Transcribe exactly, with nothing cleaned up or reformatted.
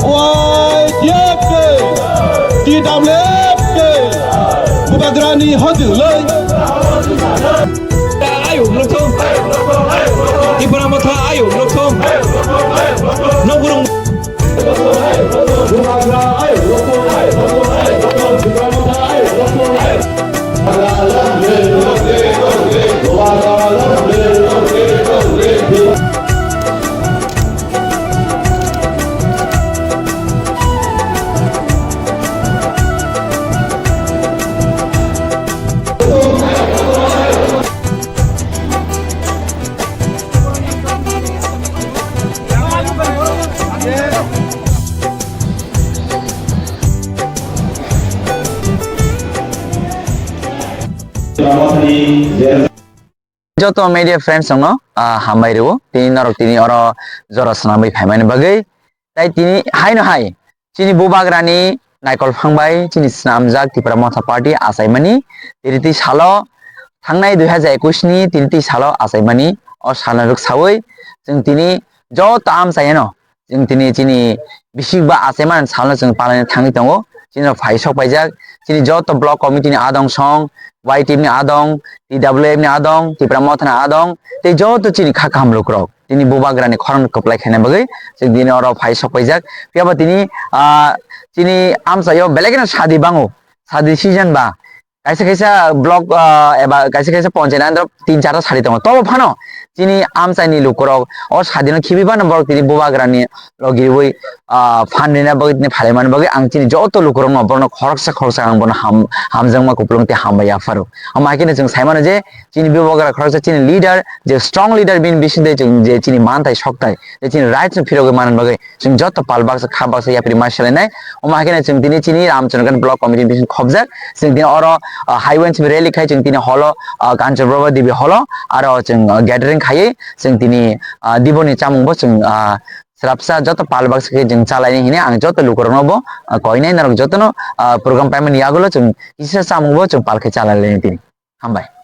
Y T F K, T W F K, Bubagrani hojloi. Ayuk lokthong, Tipra Motha ayuk lokthong, Nokburung. Joto media friends rokno, ah, hambai rwo. Tini norok tini oro jora swnamwi phaimani bagwi. Tai tini haino hai chini Bubagrani naikol phang bai chini swnamjak Tipra Motha Party achaimani tini twi salo, thangnai dui hajar ekwis ni tini twi salo achaimani o salno rwksawi chwng tini joto amchaino chwng tini chini bisik ba achaimani salno chwng palaina thangwi tongo. Chini rok phai sok paijak, chini joto block committee ni adong song, Y T F ni adong, T W F ni adong, Tipra Motha ni adong, tei joto chini kha kaham lukurok. Tini Bubagrani khorang kwplai khaina bagwi chwng tini oro phai sok paijak. Phiya ba tini, ah, chini amchaio belai kheno sadi bango, sadi season ba. Kaisa kaisa block, ah, eba kaisa kaisa ponchayat andro tin charta sadi tongo. Tobo phano chini amchaini lukurok o sadino khibi phano borok tini Bubagrani logi rwi, ah, phan rina bagwi tini phalai mani bagwi ang chini joto lukurokno borokno khoroksa khoroksa ang bono ham-, hamjakma kupulung tei hambai yapharo. Omo hai kheno chwng sai mano je chini Bubagra khoroksa chini leader, je strong leader bini bisingtwi chwng je chini manthai sokthai, je chini rights no phirogwi manna bagwi chwng joto pal baksa kha baksa yapri ma selainai. Omo hai kheno chwng tini chini Ramchandra Block Committee bising khobjak. Chwng tini oro, ah, highway simi rally khai chwng tini holo, ah, Kanchanprabha Devi holo aro chwng, ah, gathering khaiwi chwng tini, ah, diboni chamung bo chwng, ah, srapsa joto pal baksa khe chwng chalaini hini ang joto lukurokno bo, ah, koinai norok jotono, ah, program paimani yagulo chwng kisa chamung bo chwng pal khe chalailai tini. Hambai.